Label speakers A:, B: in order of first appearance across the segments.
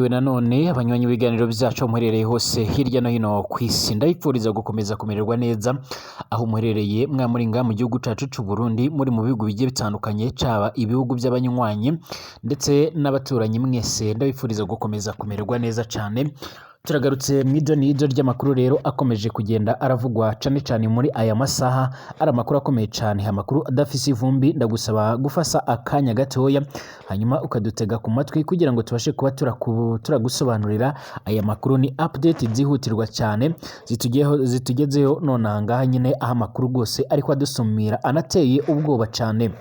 A: Mwiriwe nanone abanywanyi b'ibiganiro byacu aho muherereye hose hirya no hino ku isi, ndabipfuriza gukomeza kumererwa neza aho muherereye mwa muri ngaha mu gihugu cacu c'u Burundi, muri mu bihugu bigiye bitandukanye, caba ibihugu by'abanywanyi ndetse n'abaturanyi, mwese ndabipfuriza gukomeza kumererwa neza cane. Turagarutse mu ido n'ido ry'amakuru rero akomeje kugenda aravugwa cane cane muri aya masaha, ari amakuru akomeye cane, amakuru adafise ivumbi. Ndagusaba gufasa akanya gatoya hanyuma ukadutega ku matwi kugira ngo tubashe kuba turagusobanurira aya makuru. Ni update zihutirwa cyane zitugeho, zitugezeho nonaha ngaha nyine, aho amakuru rwose ariko adusumira anateye ubwoba cane.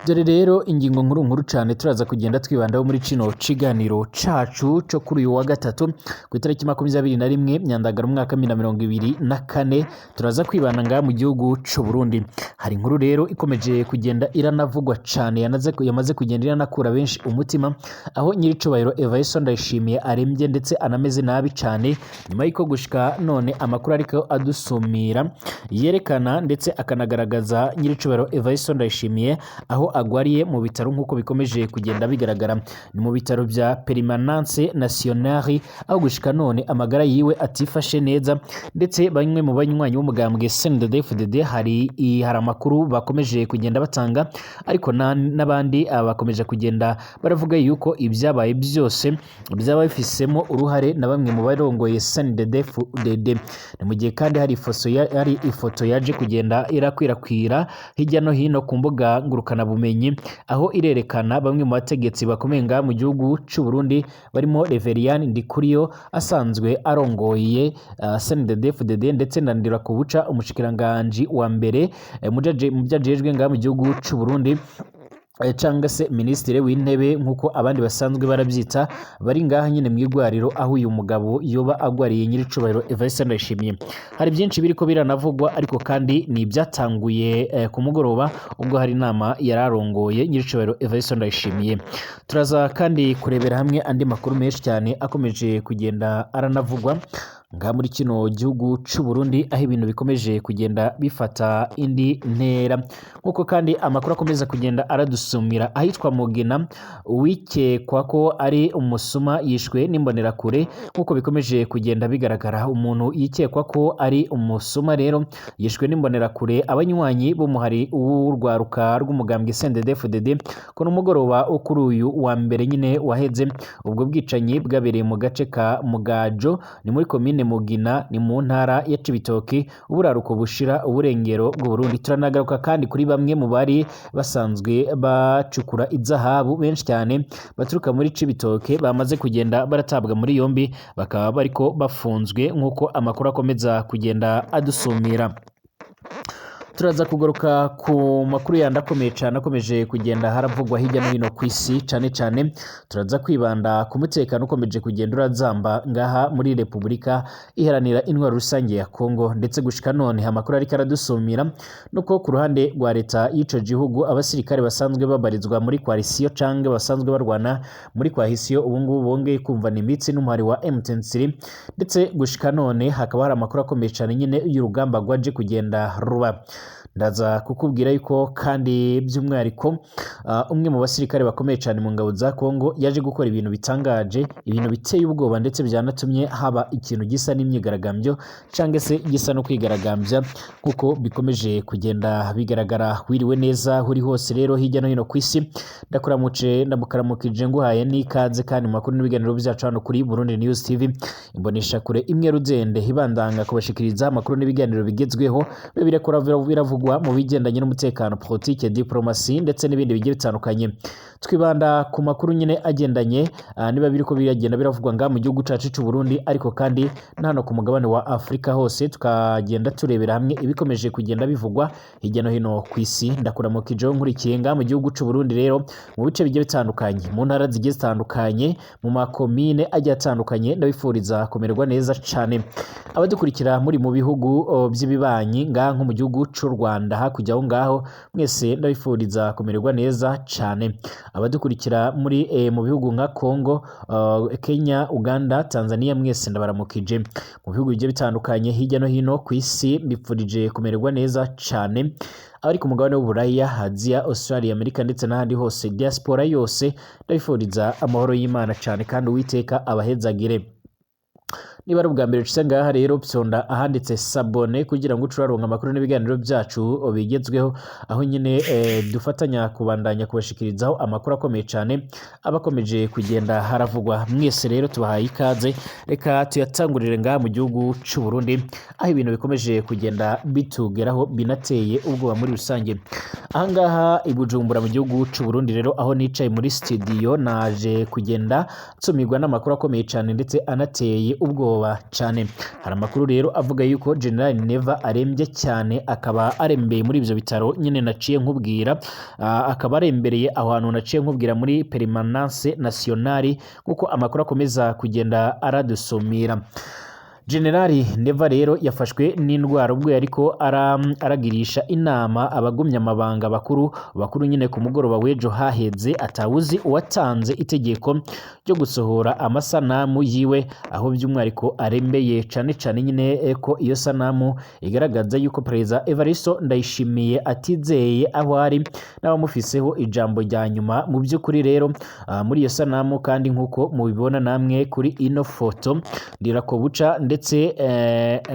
A: Dore rero ingingo nkuru nkuru cyane turaza kugenda twibandaho muri kino kiganiro cacu co kuri uyu wa gatatu ku itariki 21 Myandagaro umwaka 2024. Turaza kwibanda ngaha mu gihugu c'u Burundi. Hari inkuru rero ikomeje kugenda iranavugwa cane, yamaze kugenda iranakura benshi umutima, aho nyiricubahiro Evariste Ndayishimiye arembye ndetse anameze nabi cane, nyuma y'uko gushika none amakuru ariko adusumira yerekana ndetse akanagaragaza nyiricubahiro Evariste Ndayishimiye aho agwariye mu bitaro, nk'uko bikomeje kugenda bigaragara. Ni mu bitaro bya Permanence Nationale, aho gushika none amagara yiwe atifashe neza, ndetse bamwe mu banywanyi b'umugambwe CNDD-FDD hari amakuru bakomeje kugenda batanga, ariko n'abandi bakomeje kugenda baravuga yuko ibyabaye byose byaba bifisemo uruhare na bamwe mu barongoye CNDD-FDD. Ni mu gihe kandi hari ifoto yaje kugenda irakwirakwira hirya no hino ku mbuga ngurukanabumenyi, aho irerekana bamwe mu bategetsi bakomeye ngaha mu gihugu c'u Burundi, barimo Reverien Ndikuriyo asanzwe arongoye CNDD-FDD, ndetse na Ndirakobuca, umushikiranganji wa mbere mu vyajejwe ngaha mu gihugu c'u Burundi, cangwa se minisitiri w'intebe nk'uko abandi basanzwe barabyita, bari ngaha nyine mu igwariro aho uyu mugabo yoba agwariye, nyiricubahiro Evariste Ndayishimiye. Hari byinshi biriko biranavugwa, ariko kandi ni ibyatanguye ku mugoroba ubwo hari inama yararongoye nyiricubahiro Evariste Ndayishimiye. Turaza kandi kurebera hamwe andi makuru menshi cyane akomeje kugenda aranavugwa ngaha muri kino gihugu c'u Burundi, aho ibintu bikomeje kugenda bifata indi ntera, nk'uko kandi amakuru akomeza kugenda aradusumira. Ahitwa Mugina, uwikekwa ko ari umusuma yishwe n'imbonerakure, nk'uko bikomeje kugenda bigaragara. Umuntu yikekwa ko ari umusuma rero yishwe n'imbonerakure, abanywanyi b'umuhari w'urwaruka rw'umugambwe CNDD-FDD, ko n'umugoroba wo kuri uyu wa mbere nyine waheze. Ubwo bwicanyi bwabereye mu gace ka Mugajo, ni muri komine Mugina, ni mu ntara ya Cibitoke, uburaruko bushira uburengero bw'u Burundi. Turanagaruka kandi kuri bamwe mu bari basanzwe bacukura izahabu benshi cyane baturuka muri Cibitoke bamaze kugenda baratabwa muri yombi, bakaba bariko bafunzwe, nk'uko amakuru akomeza kugenda adusumira. Turaza kugaruka ku makuru yandi akomeye cyane akomeje kugenda haravugwa hirya no hino ku isi. Cyane cyane turaza kwibanda ku mutekano ukomeje kugenda urazamba ngaha muri Repubulika Iharanira Intwaro Rusange ya Kongo, ndetse gushika none amakuru ariko aradusumira nuko ku ruhande rwa leta y'ico gihugu, abasirikare basanzwe babarizwa muri coalition canke basanzwe barwana muri coalition, ubu ngubu bongeye kumva imitsi n'umuhari wa M23, ndetse gushika none hakaba hari amakuru akomeye cyane nyine y'urugamba rwaje kugenda ruba. Ndaza kukubwira yuko kandi by'umwihariko umwe mu basirikare bakomeye cyane mu ngabo za Kongo yaje gukora ibintu bitangaje, ibintu biteye ubwoba, ndetse byanatumye haba ikintu gisa n'imyigaragambyo cyangwa se gisa no kwigaragambya, kuko bikomeje kugenda bigaragara. Wiriwe neza uri hose rero hirya no hino ku isi, ndakuramutse, ndamukaramukije, nguhaye n'ikaze kandi mu makuru n'ibiganiro byacu hano kuri Burundi News TV, imbonesha kure imwe rudende ibandanga kubashikiriza amakuru n'ibiganiro bigezweho biba birakora biravugwa mu bigendanye n'umutekano, politike, diplomasi ndetse n'ibindi bigiye bitandukanye. Twibanda ku makuru nyine agendanye niba biriko biragenda biravugwa ngaha mu gihugu cacu c'u Burundi, ariko kandi na hano ku mugabane wa Afrika hose, tukagenda turebera hamwe ibikomeje kugenda bivugwa hirya no hino ku isi. Ndakuramukije nkurikiye ngaha mu gihugu c'u Burundi rero, mu bice bigiye bitandukanye, mu ntara zigiye zitandukanye, mu makomine agiye atandukanye, ndabifuriza kumererwa neza cane. Abadukurikira muri mu bihugu by'ibibanyi ngaha nko mu gihugu c'u c'u Rwanda hakurya aho ngaho, mwese ndabifuriza kumererwa neza cane. Abadukurikira muri mu bihugu nka Congo, Kenya, Uganda, Tanzania, mwese ndabaramukije. Mu bihugu bigiye bitandukanye hirya no hino ku isi, mbifurije kumererwa neza cane. Abari ku mugabane w'Uburaya, Aziya, Australia, Amerika ndetse n'ahandi hose, diaspora yose, ndabifuriza amahoro y'Imana cane kandi Uwiteka abahezagire. Niba ari ubwa mbere ucitse ngaha rero, fyonda ahanditse s'abonner kugira ngo uce uraronka amakuru n'ibiganiro byacu bigezweho, aho nyine dufatanya kubandanya kubashikirizaho amakuru akomeye cyane aba akomeje kugenda haravugwa. Mwese rero tubahaye ikaze. Reka tuyatangurire ngaha mu gihugu c'u Burundi, aho ibintu bikomeje kugenda bitugeraho binateye ubwoba muri rusange. Ahangaha i Bujumbura mu gihugu c'u Burundi rero, aho nicaye muri studio, naje kugenda nsumirwa n'amakuru akomeye cyane ndetse anateye ubwoba cyane. Hari amakuru rero avuga yuko General Neva arembye cyane, akaba arembeye muri ibyo bitaro nyine naciye nkubwira, akaba arembereye aho hantu naciye nkubwira muri Permanence Nationale, kuko amakuru akomeza kugenda aradusumira. Generali Neva rero yafashwe n'indwara ubwo yariko aragirisha inama abagumya amabanga bakuru bakuru nyine ku mugoroba w'ejo haheze. Atawuzi uwatanze itegeko ryo gusohora amasanamu yiwe aho by'umwihariko arembeye cane cane nyine, ko iyo sanamu igaragaza yuko Perezida Evaristo Ndayishimiye atizeye aho ari n'abamufiseho ijambo rya nyuma. Mu by'ukuri rero, muri iyo sanamu kandi, nk'uko mubibona namwe kuri ino foto, Ndirakobuca ndetse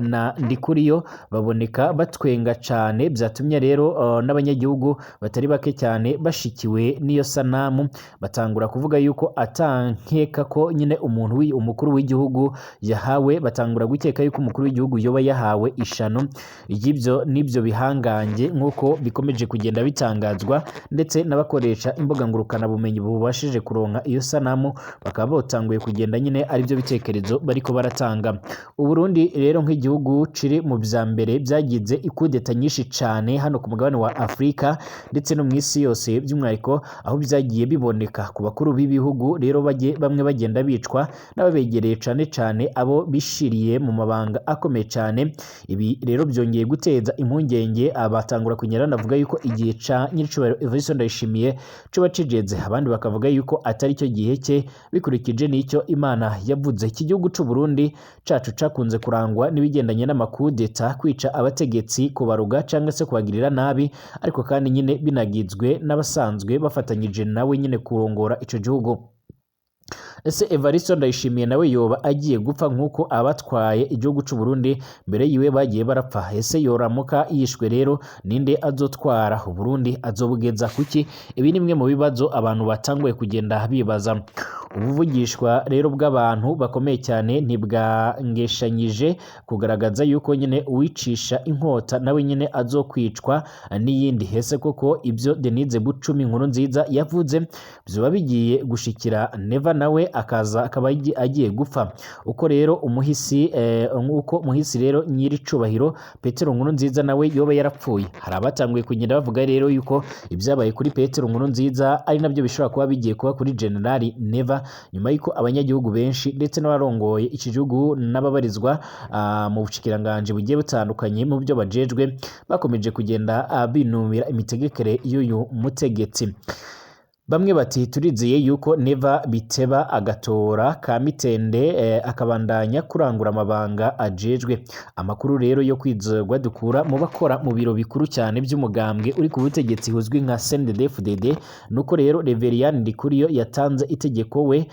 A: na Ndikuriyo baboneka batwenga cane. Byatumye rero n'abanyagihugu batari bake cyane bashikiwe n'iyo sanamu batangura kuvuga yuko atankeka ko nyine umuntu umukuru w'igihugu yahawe, batangura gukeka yuko umukuru w'igihugu yoba yahawe ishano ry'ibyo n'ibyo bihangange, nk'uko bikomeje kugenda bitangazwa ndetse n'abakoresha imbuga ngurukanabumenyi bubashije kuronka iyo sanamu, bakaba batanguye kugenda nyine aribyo bitekerezo bariko baratanga. Uburundi rero nk'igihugu kiri mu vya mbere byagize ikudeta nyinshi cane hano ku mugabane wa Afurika ndetse no mu isi yose, by'umwihariko aho byagiye biboneka ku bakuru b'ibihugu rero bamwe bagenda bicwa n'ababegereye, cane cane abo bishiriye mu mabanga akomeye cane. Ibi rero byongeye guteza impungenge, abatangura kunyera navuga yuko igihe ca nyiricubahiro Evariste Ndayishimiye coba kigeze, abandi bakavuga yuko atari cyo gihe cye bikurikije n'icyo Imana yavuze. Iki gihugu c'u Burundi cacu cakunze kurangwa n'ibigendanye n'amakudeta, kwica abategetsi, kubaruga cyangwa se kubagirira nabi, ariko kandi nyine binagizwe n'abasanzwe bafatanyije nawe nyine kurongora ico gihugu. Ese Evaristo Ndayishimiye nawe yoba agiye gupfa nk'uko abatwaye igihugu c'u Burundi mbere yiwe bagiye barapfa? Ese yoramuka yishwe rero, ninde azotwara Uburundi? Azobugeza kuki? Ibi ni bimwe mu bibazo abantu batanguye kugenda bibaza. Ubuvugishwa rero bw'abantu bakomeye cyane ntibwangeshanyije kugaragaza yuko nyine uwicisha inkota nawe nyine azokwicwa n'iyindi. Ese koko ibyo Denise Bucumi inkuru nziza yavuze byoba bigiye gushikira Neva, nawe akaza akaba agiye gupfa uko rero umuhisi, uko umuhisi rero nyiricubahiro Petero Nkuru Nziza nawe yoba yarapfuye? Hari abatanguye kugenda bavuga rero yuko ibyabaye kuri Petero Nkuru Nziza ari nabyo bishobora kuba bigiye kuba kuri General Neva, nyuma y'uko abanyagihugu benshi ndetse n'abarongoye iki gihugu n'ababarizwa mu bushikiranganji bugiye butandukanye mu byo bajejwe bakomeje kugenda binumira imitegekere y'uyu mutegetsi. Bamwe bati turizeye yuko Neva biteba agatora ka mitende, akabandanya kurangura amabanga ajejwe. Amakuru rero yo kwizerwa dukura mu bakora mu biro bikuru cyane by'umugambwe uri ku butegetsi uzwi nka CNDD-FDD nuko rero Reverien Ndikuriyo yatanze itegeko we,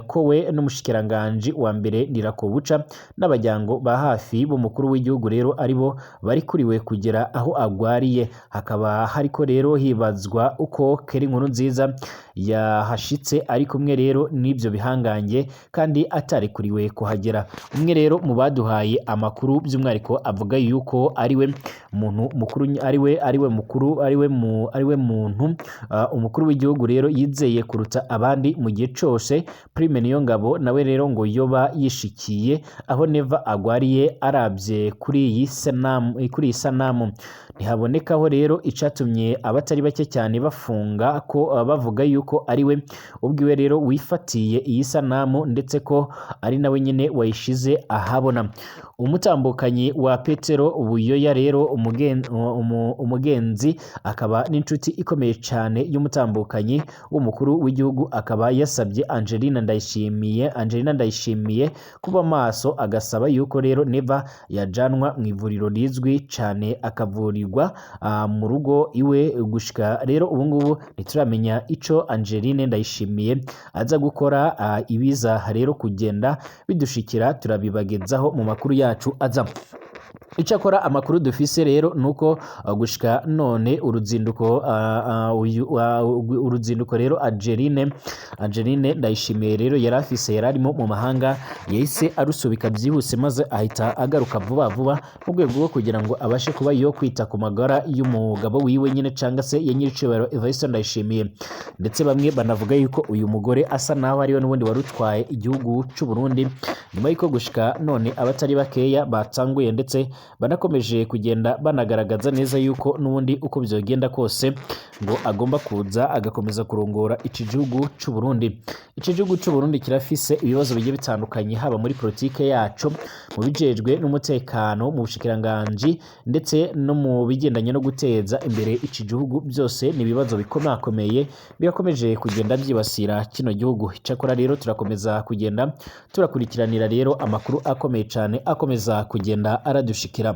A: ko we n'umushikiranganji wa mbere Ndirakobuca n'abajyango ba hafi b'umukuru w'igihugu rero aribo bari kuriwe kugera aho agwariye. Hakaba hariko rero hibazwa uko Keri Nkuru Nziza yahashitse ari kumwe rero n'ibyo bihangange kandi atarekuriwe kuhagera. Umwe rero mu baduhaye amakuru by'umwihariko avuga yuko ariwe muntu mukuru, ariwe mukuru, ariwe muntu umukuru w'igihugu rero yizeye kuruta abandi mu gihe cose, Prime Niyongabo, nawe rero ngo yoba yishikiye aho Neva agwariye arabye kuri iyi sanamu ntihabonekaho rero icatumye abatari bake cyane bafunga ko bavuga yuko ariwe ubwiwe rero wifatiye iyi sanamu, ndetse ko ari nawe nyine wayishize ahabona. Umutambukanyi wa Petero Buyoya rero umugenzi akaba n'inshuti ikomeye cyane y'umutambukanyi w'umukuru w'igihugu, akaba yasabye Angelina Ndayishimiye kuba maso, agasaba yuko rero Neva yajanwa mu ivuriro rizwi cyane akavurirwa mu rugo iwe. Gushika rero ubu ngubu ntituramenya ico Angeline Ndayishimiye aza gukora. Ibiza rero kugenda bidushikira turabibagezaho mu makuru yacu aza. Icyakora amakuru dufise rero nuko gushika none uruzinduko uyu, uruzinduko rero Angeline Ndayishimiye rero yari afise, yari arimo mu mahanga, yahise arusubika byihuse maze ahita agaruka vuba vuba mu rwego rwo kugira ngo abashe kuba yo kwita ku magara y'umugabo wiwe nyine, cyangwa se ya nyiricubahiro Evariste Ndayishimiye. Ndetse bamwe banavuga yuko uyu mugore asa naho ariwe n'ubundi wari utwaye igihugu cy'u Burundi, nyuma y'uko gushika none abatari bakeya batanguye ndetse banakomeje kugenda banagaragaza neza yuko n'ubundi uko byogenda kose ngo agomba kuza agakomeza kurongora iki gihugu cy'u Burundi. Iki gihugu cy'u Burundi kirafise ibibazo bigiye bitandukanye, haba muri politike yaco, mu bijejwe n'umutekano, mu bushikiranganji, ndetse no mu bigendanye no guteza imbere iki gihugu. Byose ni ibibazo bikomakomeye birakomeje kugenda byibasira kino gihugu. Icyakora rero turakomeza kugenda turakurikiranira rero amakuru akomeye cyane akomeza kugenda aradushikira.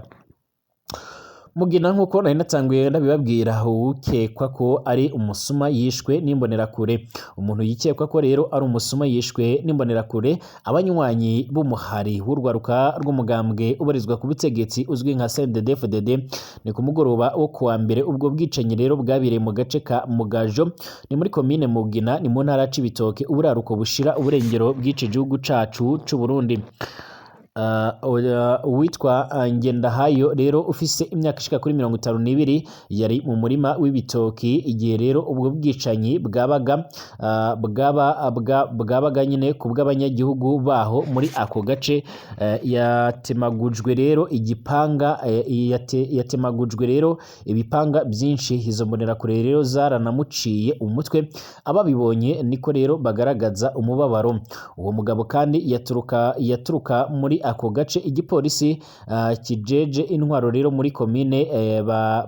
A: Mugina, nk'uko nari natanguye ndabibabwira, ukekwa ko ari umusuma yishwe n'imbonerakure. Umuntu yikekwa ko rero ari umusuma yishwe n'imbonerakure. Abanywanyi b'umuhari w'urwaruka rw'umugambwe ubarizwa ku butegetsi uzwi nka CNDD-FDD, ni ku mugoroba wo kuwa mbere. Ubwo bwicanyi rero bwabereye mu gace ka Mugajo, ni muri komine Mugina, ni mu ntara ya Cibitoke, uburaruko bushira uburengero bw'ici gihugu cacu c'u Burundi. Uwitwa Ngendahayo rero ufise imyaka ishika kuri 52 yari mu murima w'ibitoki igihe rero ubwo bwicanyi bwabaga, bwabaga nyine ku bw'abanyagihugu baho muri ako gace. Yatemagujwe rero igipanga, yatemagujwe rero ibipanga byinshi. Izo mbonerakure rero zaranamuciye umutwe. Ababibonye niko rero bagaragaza umubabaro. Uwo mugabo kandi yaturuka muri ako gace. Igipolisi kijeje intwaro rero muri komine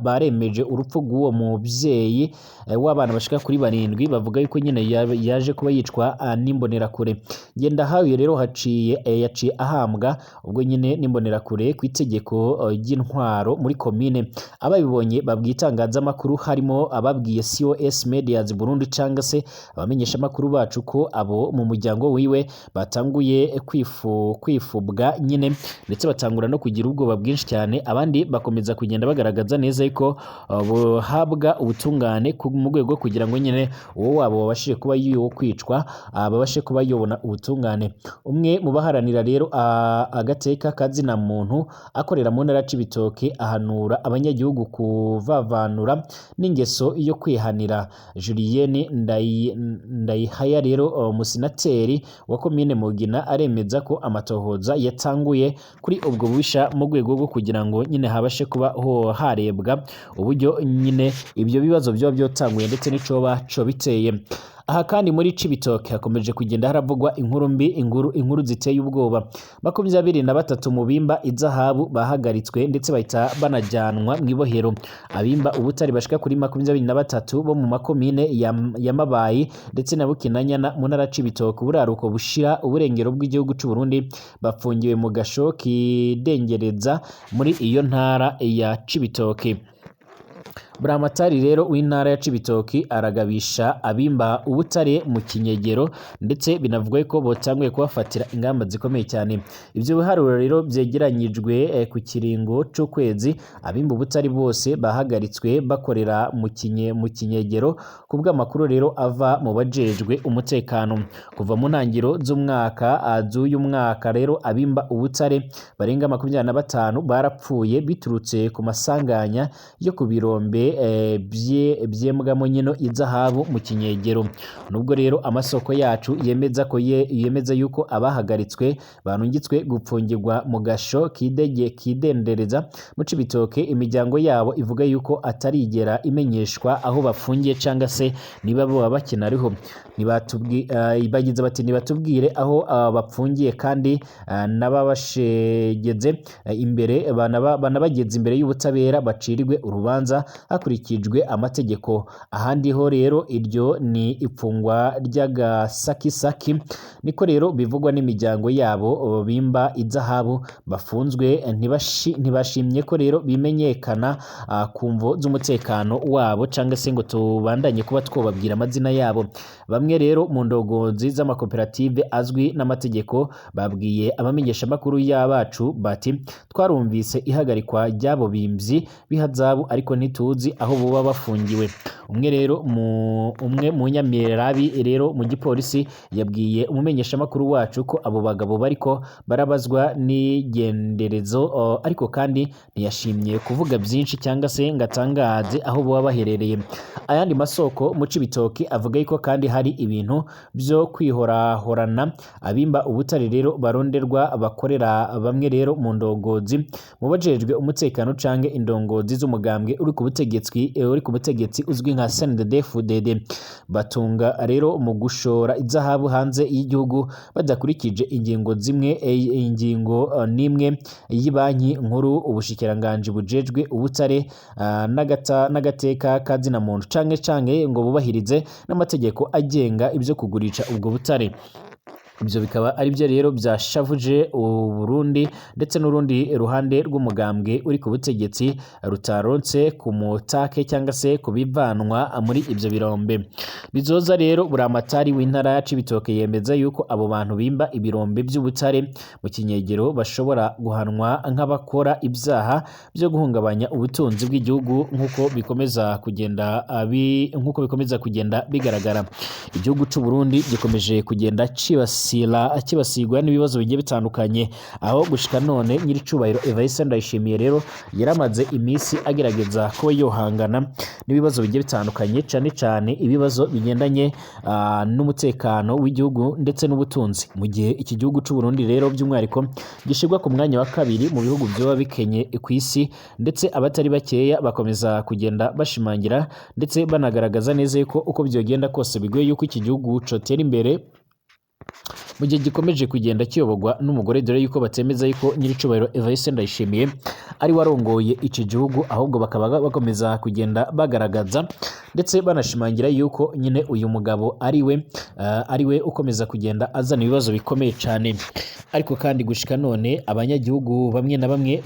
A: baremeje urupfu rw'uwo mubyeyi w'abana bashika kuri barindwi, bavuga yuko nyine yaje kuba yicwa n'imbonerakure. Ngendahayo rero haciye yaciye ahambwa ubwo nyine n'imbonerakure ku itegeko ry'intwaro muri komine. Ababibonye babwiye itangazamakuru, harimo ababwiye COS Medias Burundi cyangwa se abamenyeshamakuru bacu, ko abo mu muryango wiwe batanguye kwifubwa nyine, ndetse batangura no kugira ubwoba bwinshi cyane. Abandi bakomeza kugenda bagaragaza neza yuko buhabwa ubutungane mu rwego kugira ngo nyine uwo wabo wabashije kuba yo kwicwa babashe kuba yobona ubutungane. Umwe mu baharanira rero agateka kazina muntu akorera mu ntara ya Cibitoke ahanura abanyagihugu kuvavanura n'ingeso yo kwihanira. Julienne Ndayihaya rero, umusenateri wa komine Mugina, aremeza ko amatohoza yatanguye kuri ubwo bubisha mu rwego rwo kugira ngo nyine habashe kuba ho harebwa uburyo nyine ibyo bibazo byoba byotanguye ndetse n'icoba co biteye. Aha kandi muri Cibitoke hakomeje kugenda haravugwa inkuru mbi, inkuru ziteye ubwoba. 23 mu bimba izahabu bahagaritswe ndetse bahita banajyanwa mu ibohero. Abimba ubutare bashika kuri 23 bo mu makomine ya Mabayi ndetse na Bukinanyana mu ntara ya Cibitoke, uburaruko bushira uburengero bw'igihugu c'u Burundi, bafungiwe mu gasho kidengereza muri iyo ntara ya Cibitoke. Buramatari rero w'intara ya Cibitoke aragabisha abimba ubutare mu kinyegero, ndetse binavugwa ko botanguye kubafatira ingamba zikomeye cyane. Ibyo biharuro rero byegeranyijwe ku kiringo c'ukwezi, abimba ubutare bose bahagaritswe bakorera mu kinyegero, ku bw'amakuru rero ava mu bajejwe umutekano. Kuva mu ntangiro z'umwaka, z'uyu mwaka rero, abimba ubutare barenga 25 barapfuye biturutse ku masanganya yo ku birombe. birombe vyembwamwo nyene izahabu mu kinyegero. Nubwo rero amasoko yacu yemeza ko yemeza yuko abahagaritswe barungitswe gupfungirwa mu gasho kidege kidendereza mu Cibitoke, imiryango yabo ivuga yuko atarigera imenyeshwa aho bafungiye canga se niba boba bakinariho. Bagize bati nibatubwire aho bapfungiye kandi n'ababashegeze imbere banabageze imbere y'ubutabera bacirirwe urubanza hakurikijwe amategeko. Ahandi ho rero iryo ni ipfungwa ry'agasakisaki, niko rero bivugwa n'imiryango yabo bimba izahabu bafunzwe ntibashimye ko rero bimenyekana ku mvo z'umutekano wabo canga se ngo tubandanye kuba twobabwira amazina yabo. Bamwe rero mu ndongozi z'amakoperative azwi n'amategeko babwiye abamenyeshamakuru y'abacu bati twarumvise ihagarikwa ry'abo bimvyi b'ihazabu ariko ntituzi aho boba bafungiwe. Umwe rero umwe mu nyamirabi rero mu gipolisi yabwiye umumenyeshamakuru wacu ko abo bagabo bariko barabazwa n'igenderezo, ariko kandi ntiyashimye kuvuga byinshi cyangwa se ngo atangaze aho boba baherereye. Ayandi masoko mu Cibitoke avuga yuko kandi hari ibintu byo kwihorahorana abimba ubutare rero baronderwa bakorera bamwe rero mu ndongozi mu bajejwe umutekano canke indongozi z'umugambwe uri ku butegetsi uri ku butegetsi uzwi nka CNDD-FDD batunga rero mu gushora izahabu hanze y'igihugu badakurikije ingingo zimwe ingingo n'imwe y'ibanki nkuru, ubushikiranganji bujejwe ubutare n'agateka ka zina muntu canke ngo bubahirize n'amategeko agenga ibyo kugurisha ubwo butare. Ibyo bikaba ari byo rero byashavuje Uburundi ndetse n'urundi ruhande rw'umugambwe uri ku butegetsi rutaronse ku mutake cyangwa se kubivanwa muri ibyo birombe. Bizoza rero Buramatari w'intara ya Cibitoke yemeza yuko abo bantu bimba ibirombe by'ubutare mu kinyegero bashobora guhanwa nk'abakora ibyaha byo guhungabanya ubutunzi bw'igihugu nk'uko bikomeza kugenda nk'uko bikomeza kugenda bigaragara. Igihugu c'u Burundi gikomeje kugenda kibasirwa n'ibibazo bigiye bitandukanye, aho gushika none nyiricubahiro Evariste Ndayishimiye rero yaramaze iminsi agerageza kuba yohangana n'ibibazo bigiye bitandukanye, cane cane ibibazo bigendanye n'umutekano w'igihugu ndetse n'ubutunzi. Mu gihe iki gihugu c'u Burundi rero by'umwihariko gishirwa ku mwanya wa kabiri mu bihugu vyoba bikenye kw'isi, ndetse abatari bakeya bakomeza kugenda bashimangira ndetse banagaragaza neza yuko uko byogenda kose bigoye yuko iki gihugu cotera imbere mu gihe gikomeje kugenda kiyoborwa n'umugore, dore yuko batemeza yuko nyiricubahiro Evariste Ndayishimiye ari warongoye iki gihugu, ahubwo bakaba bakomeza kugenda bagaragaza ndetse banashimangira yuko nyine uyu mugabo ariwe ukomeza kugenda azana ibibazo bikomeye cyane. Ariko kandi gushika none abanyagihugu bamwe na bamwe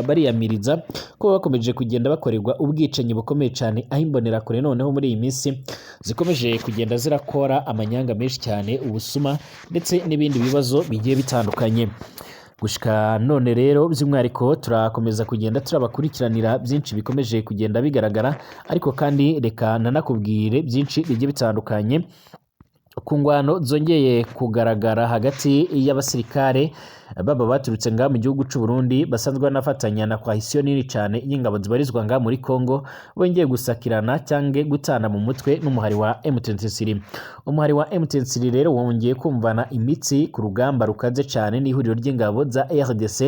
A: bariyamiriza ko bakomeje kugenda bakorerwa ubwicanyi bukomeye cyane, aho imbonerakure noneho muri iyi minsi zikomeje kugenda zirakora amanyanga menshi cyane, ubusuma ndetse n'ibindi bibazo bigiye bitandukanye. Gushika none rero by'umwihariko turakomeza kugenda turabakurikiranira byinshi bikomeje kugenda bigaragara, ariko kandi reka nanakubwire byinshi bigiye bitandukanye ku ngwano zongeye kugaragara hagati y'abasirikare baba baturutse nga mu gihugu c'u Burundi basanzwe banafatanya na coalition nini cyane y'ingabo zibarizwa nga muri Congo, bongeye gusakirana cyangwa gutana mu mutwe n'umuhari wa M23. Umuhari wa M23 rero wongeye kumvana imitsi ku rugamba rukaze cyane n'ihuriro ry'ingabo za RDC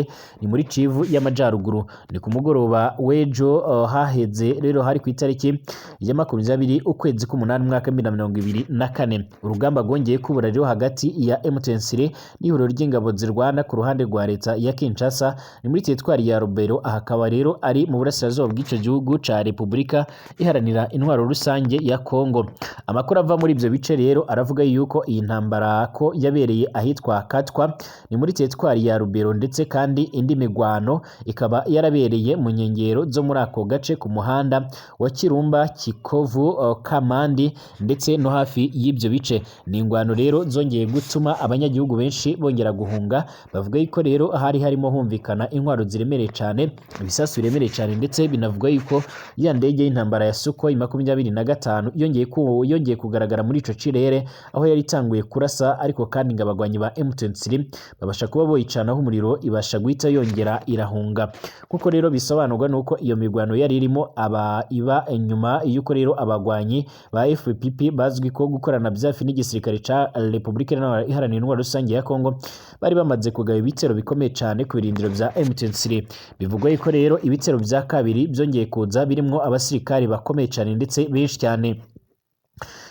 A: ni muri Kivu y'Amajaruguru. Ni ku mugoroba w'ejo haheze rero hari ku itariki ya 20 ukwezi k'umunani umwaka 2024. Urugamba rwongeye kubura rero hagati ya M23 n'ihuriro ry'ingabo zirwana ku ruhande rwa leta ya Kinshasa ni muri teritwari ya Rubero, aha akaba rero ari mu burasirazuba bw'icyo gihugu ca Repubulika Iharanira Intwaro Rusange ya Kongo. Amakuru ava muri ibyo bice rero aravuga yuko iyi ntambara ko yabereye ahitwa Katwa ni muri teritwari ya Rubero, ndetse kandi indi migwano ikaba yarabereye mu nkengero zo muri ako gace ku muhanda wa Kirumba Kikovu Kamandi ndetse no hafi y'ibyo bice. Ni ingwano rero zongeye gutuma abanyagihugu benshi bongera guhunga, bavuga yuko rero hari harimo humvikana intwaro ziremereye cyane, ibisasu biremereye cyane, ndetse binavuga yuko ya ndege y'intambara ya Sukhoi 25 yongeye kugaragara muri ico kirere, aho yari itanguye kurasa, ariko kandi ngo abagwanyi ba M23 babasha kuba boyicanaho umuriro, ibasha guhita yongera irahunga. Kuko rero bisobanurwa nuko iyo mirwano yari irimo aba iba inyuma y'uko rero abagwanyi ba FPP bazwi ko gukorana byafi n'igisirikare ca Republika Iharanira Intwaro Rusange ya Kongo bari bamaze kugaba ibitero bikomeye cyane ku birindiro bya M23. Bivugwa yuko rero ibitero bya kabiri byongeye kuza birimwo abasirikari bakomeye cyane ndetse benshi cyane.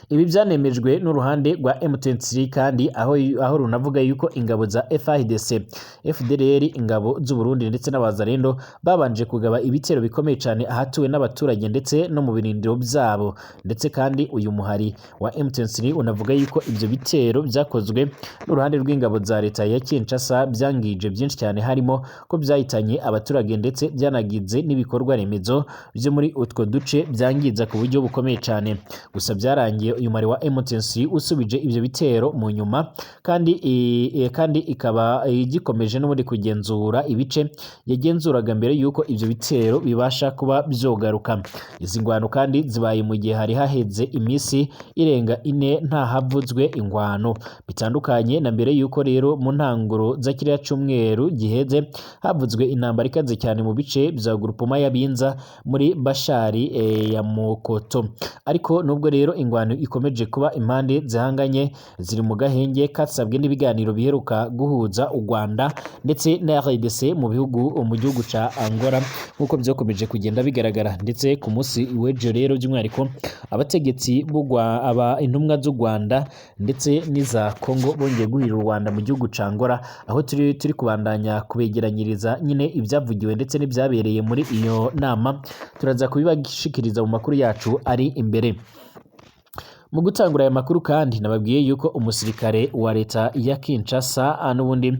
A: Ibi byanemejwe n'uruhande rwa M23 kandi aho runavuga yuko ingabo za FARDC, FDLR, ingabo z'u Burundi ndetse n'abazarendo babanje kugaba ibitero bikomeye cyane ahatuwe n'abaturage ndetse no mu birindiro byabo. Ndetse kandi uyu muhari wa M23 unavuga yuko ibyo bitero byakozwe n'uruhande rw'ingabo za leta ya Kinshasa byangije byinshi cyane, harimo ko byahitanye abaturage ndetse byanagize n'ibikorwa remezo byo muri utwo duce byangiza ku buryo bukomeye cyane. Gusa byarangiye uyu mari wa M23 usubije ibyo bitero mu nyuma, kandi ikaba igikomeje n'ubundi kugenzura ibice yagenzuraga mbere yuko ibyo bitero bibasha kuba byogaruka. Izi ngwano kandi zibaye mu gihe hari haheze iminsi irenga ine nta havuzwe ingwano, bitandukanye na mbere yuko rero mu ntanguro za kiriya cyumweru giheze havuzwe intambara ikaze cyane mu bice bya Groupement ya Binza muri Bashari ya Mukoto. Ariko nubwo rero ingwano ikomeje kuba, impande zihanganye ziri mu gahenge kasabwe n'ibiganiro biheruka guhuza u Rwanda ndetse na RDC mu gihugu ca Angola, nk'uko byakomeje kugenda bigaragara. Ndetse ku munsi w'ejo rero by'umwihariko abategetsi aba intumwa z'u Rwanda ndetse n'iza Congo bongeye guhira u Rwanda mu gihugu ca Angola, aho turi kubandanya kubegeranyiriza nyine ibyavugiwe ndetse n'ibyabereye muri iyo nama. Turaza kubibashikiriza mu makuru yacu ari imbere. Mu gutangura aya makuru kandi nababwiye yuko umusirikare wa leta ya Kinshasa n'ubundi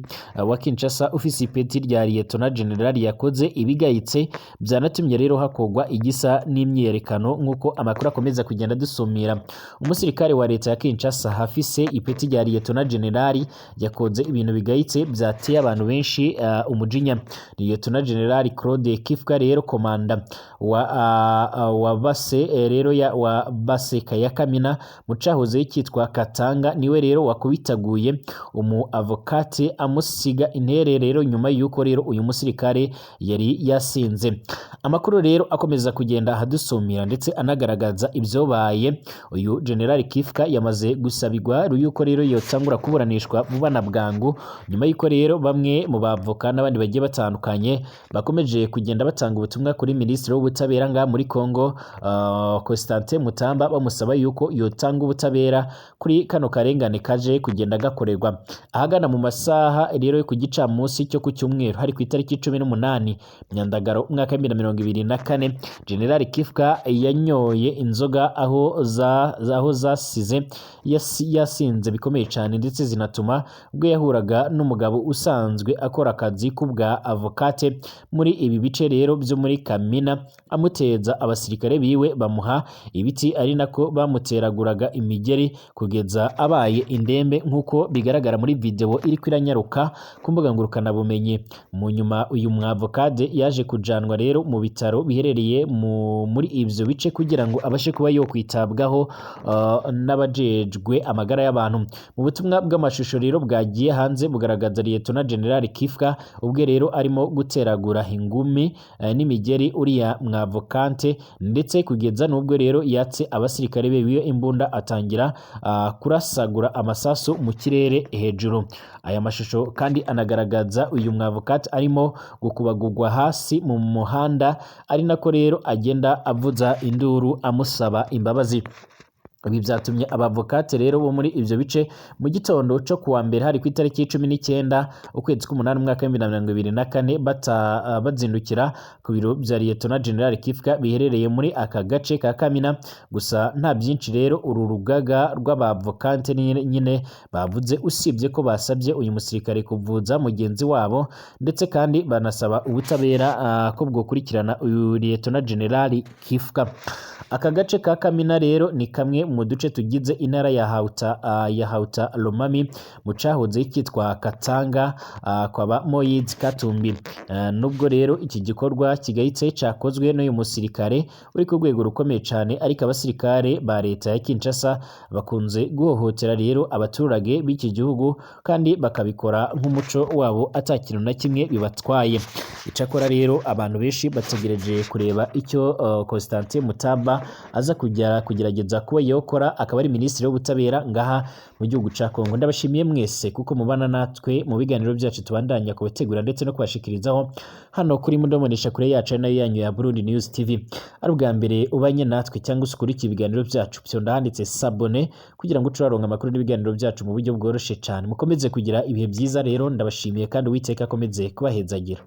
A: wa Kinshasa ufise ipeti rya Lieutenant General yakoze ibigayitse byanatumye rero hakogwa igisa n'imyiyerekano, nk'uko amakuru akomeza kugenda dusumira. Umusirikare wa leta ya Kinshasa afise ipeti rya Lieutenant General yakoze ibintu bigayitse byateye abantu benshi umujinya. Lieutenant General Claude Kifka rero komanda wa base rero ya wa base ya Kamina mu cahoze cyitwa Katanga, niwe rero wakubitaguye umu avocate amusiga intere rero nyuma yuko rero uyu musirikare yari yasinze. Amakuru rero akomeza kugenda ahadusumira ndetse anagaragaza ibyobaye. Uyu General Kifka yamaze gusabigwa yuko rero yotangura kuburanishwa vuba na bwangu, nyuma yuko rero bamwe mu bavoka n'abandi bagiye batandukanye bakomeje kugenda batanga ubutumwa kuri Minisitiri w'Ubutabera nga muri Congo Constantin Mutamba, bamusaba yuko yotanga ubutabera kuri kano karengane kaje kugenda gakorerwa. Ahagana mu masaha rero yo ku gicamunsi cyo ku cyumweru, hari ku itariki 18 Myandagaro umwaka wa 2024, General Kifka yanyoye inzoga aho zasize yasinze bikomeye cyane, ndetse zinatuma ubwo yahuraga n'umugabo usanzwe akora akazi k'ubwa avocate muri ibi bice rero byo muri Kamina, amuteza abasirikare biwe bamuha ibiti, ari nako bamuteraguraga imigeri kugeza abaye indembe, nk'uko bigaragara muri video iri kwiranyaruka ku mbuga ngurukanabumenyi. Mu nyuma uyu mwavocade yaje kujanwa rero mu bitaro biherereye muri ibyo bice kugira ngo abashe kuba yo kwitabwaho n'abajejwe amagara y'abantu. Mu butumwa bw'amashusho rero bwagiye hanze bugaragaza Lieutenant General Kifka ubwe rero arimo guteragura ingumi n'imigeri uriya mwavocante, ndetse kugeza n'ubwo rero yatse abasirikare be biyo imbunda atangira kurasagura amasasu mu kirere hejuru. Aya mashusho kandi anagaragaza uyu mwavocate arimo gukubagurwa hasi mu muhanda, ari nako rero agenda avuza induru amusaba imbabazi. Ibi byatumye abavokate rero bo muri ibyo bice mu gitondo cyo kuwa mbere, hari ku itariki 19 ukwezi k'umunani umwaka wa 2024, bazindukira ku biro bya Lieutenant General Kifka biherereye muri aka gace ka Kamina. Gusa nta byinshi rero uru rugaga rw'abavokante nyine bavuze, usibye ko basabye uyu musirikare kuvuza mugenzi wabo, ndetse kandi banasaba ubutabera ko bwokurikirana uyu Lieutenant General Kifka. Aka gace ka Kamina rero ni kamwe mu duce tugize intara ya Hauta, ya Hauta Lomami mu cahoze kitwa Katanga, kwaba Moïse Katumbi. Nubwo rero iki gikorwa kigayitse cakozwe n'uyu musirikare uri ku rwego rukomeye cane, ariko abasirikare ba leta ya Kinshasa bakunze guhohotera rero abaturage b'iki gihugu kandi bakabikora nk'umuco wabo ata kintu na kimwe bibatwaye. Icakora rero abantu benshi bategereje kureba icyo Constantin Mutamba aza kujya kugerageza kuba yokora, akaba ari minisitiri w'ubutabera ngaha mu gihugu ca Kongo. Ndabashimiye mwese kuko mubana natwe mu biganiro byacu tubandanya kubategura ndetse no kubashikirizaho hano kuri mudomonesha kure yacu ari nayo yanyu ya Burundi News TV. Ari ubwa mbere ubanye natwe cyangwa se ukurikiye ibiganiro byacu, fyonda handitse s'abonner kugira ngo uce uraronka amakuru n'ibiganiro byacu mu buryo bworoshe cyane. Mukomeze kugira ibihe byiza rero, ndabashimiye kandi Uwiteka akomeze kubahezagira.